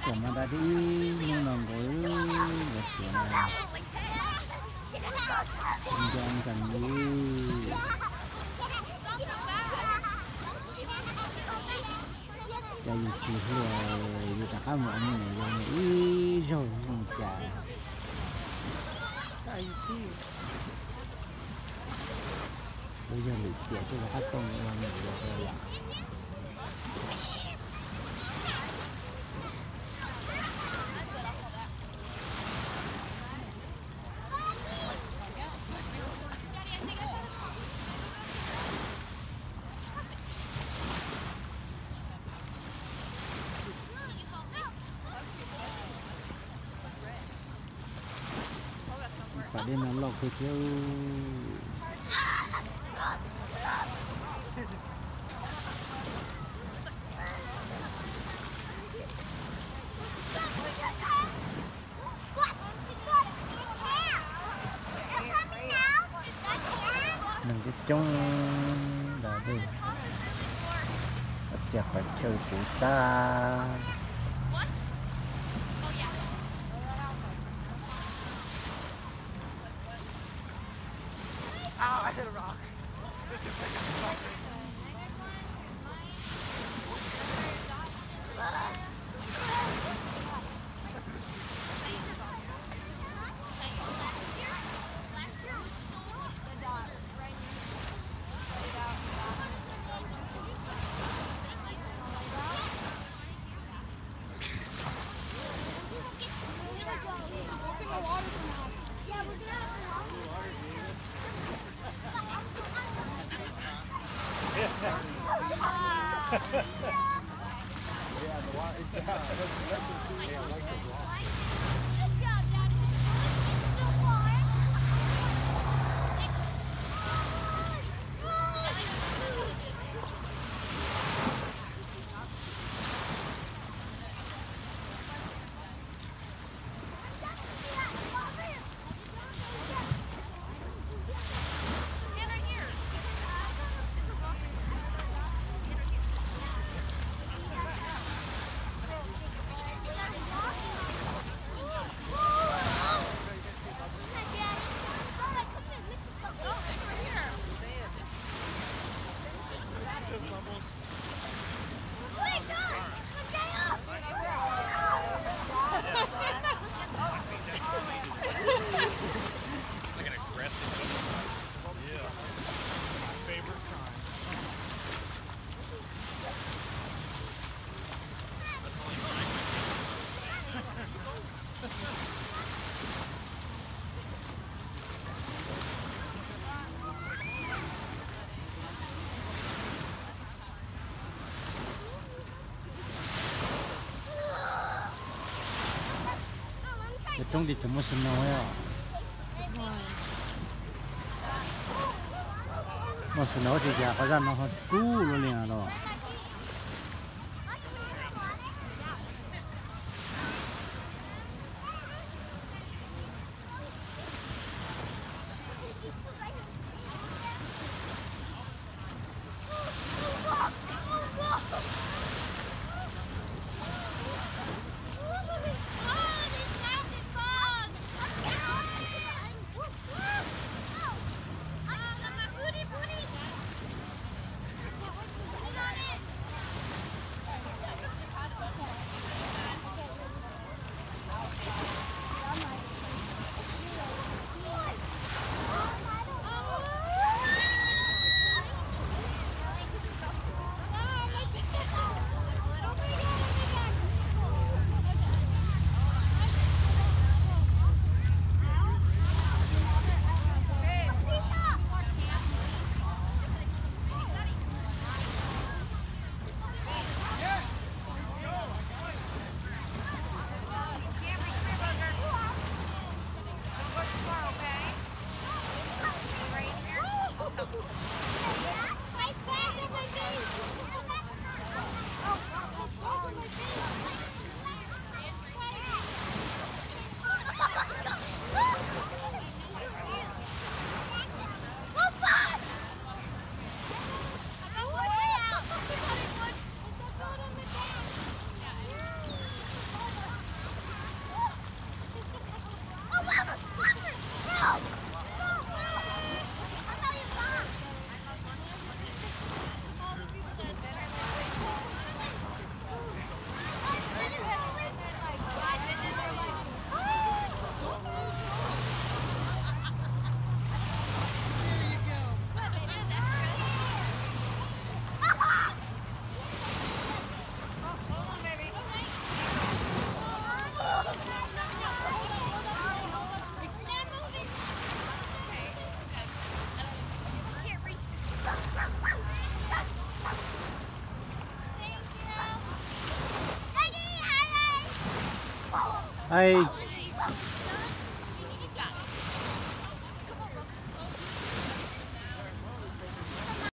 Xiam mas da dib ib hnub no nkaus, nkaus xiam no nco nkees li. Cas yus tsis hluas, yus rov qab mus ua me nyuam yaus ib zaug zoo cas. Twb yog lwm tiam twb rov qab tuaj ua me nyuam yaus lawm. Pas dej no loj kawg thiab. Neeg coob coob ntawd, txias qhov chaw puv tag. Cov roob tim tseem muaj snow os. Muaj snow tsis cas qhov zaj no ho kub luaj li los. Ai,